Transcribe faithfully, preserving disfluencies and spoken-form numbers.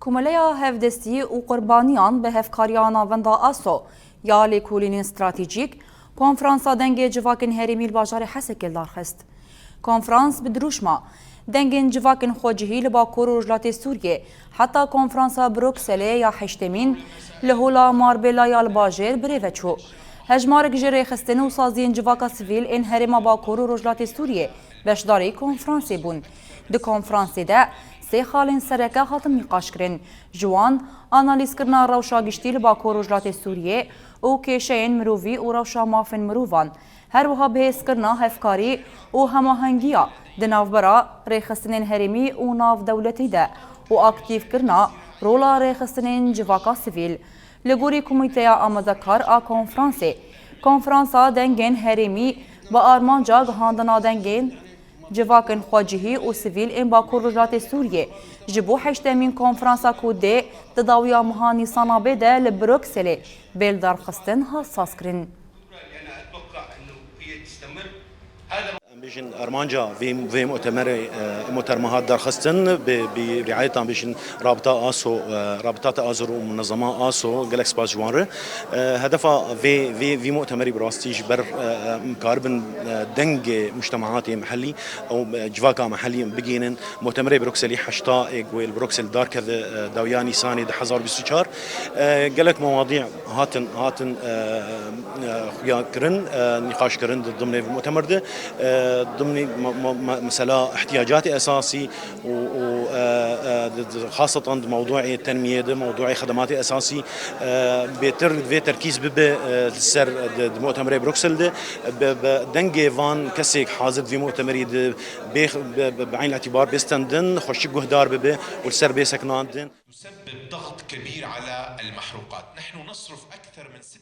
Komeleya Hevdestî û Qurbaniyan bi hevkariya Navenda ASO ya Lêkolînên Stratejîk, Konferansa Dengê Civakên Herêmî li bajarê Hesekê li dar xist. Konferans bi dirûşma Dengên Civakên Xwecihî li Bakur û Rojhilatê Sûriyê heta Konferansa Brukselê ya heştemîn li Hola Marbella ya li bajêr bi rê ve çû. Hejmarek ji rêxistin û saziyên civaka sivîl ên Herêma Bakur û Rojhilatê Sûriyê beşdarî konferansê bûn. Di konferansê de sê xalên sereke hatin nîqaşkirin. Ji wan analîzkirina rewşa giştî li Bakur Rojhilatê Sûriyê û kêşeyên mirovî û rewşa mafên mirovan, her wiha bihêzkirina hevkarî û hemahengiya di navbera rêxistinên herêmî û navdewletî de û aktîfkirina rola rêxistinên civaka sivîl. Li gorî komîteya amadekar a konferansê, Konferansa Dengên Herêmî bi armanca gihandina dengên civakên xwecihî û sivîl ên Bakur Rojhilatê Sûriyê ji bo heştemîn konferansa ku dê di dawiya meha Nîsana bê de li Brukselê bê lidarxistin hat sazkirin. Em bêjin armanca vê, vê mutemerê, e, muterme hat derxistin, bi, bi riayetan bêjin rabita ASO, e, rabitata ASO û munezema ASO, gelek spas ji wan re. E, hedefa vê, vê, vî mutemerî bi rastî ji ber, e, em karibin, e, dengê mujtemaatê mehellî û, e, civaka mehellî em bigihînin. Mutemerê Brukselî heşta ê ku wê li Bruksel darkeve, e, dawiya Nîsanê du hezar bîst û çar. E, gelek mewadî hatin, hatin, e, e, xuya kirin, e, nîqaş kirin di dimnê vî mutemer de. E, dimnê me-, me-, me-, mesela ihtiyacatê esasî û, û, e, e, di, di, xasetan di mewduê tenmiyê de, mewduê xedematê esasî, e, bêtir vê terkîz bibe, e, li ser di, di mutemerê Bruksel de, bi, bi dengê van kesêk hazir vî mutemerî di bê, bi, bi, bi eyn îtîbar bê stendin, xweşik guhdar bibe û li ser bê sekinandin. نسبب ضغط كبير على المحروقات. نحن نصرف أكثر من ستة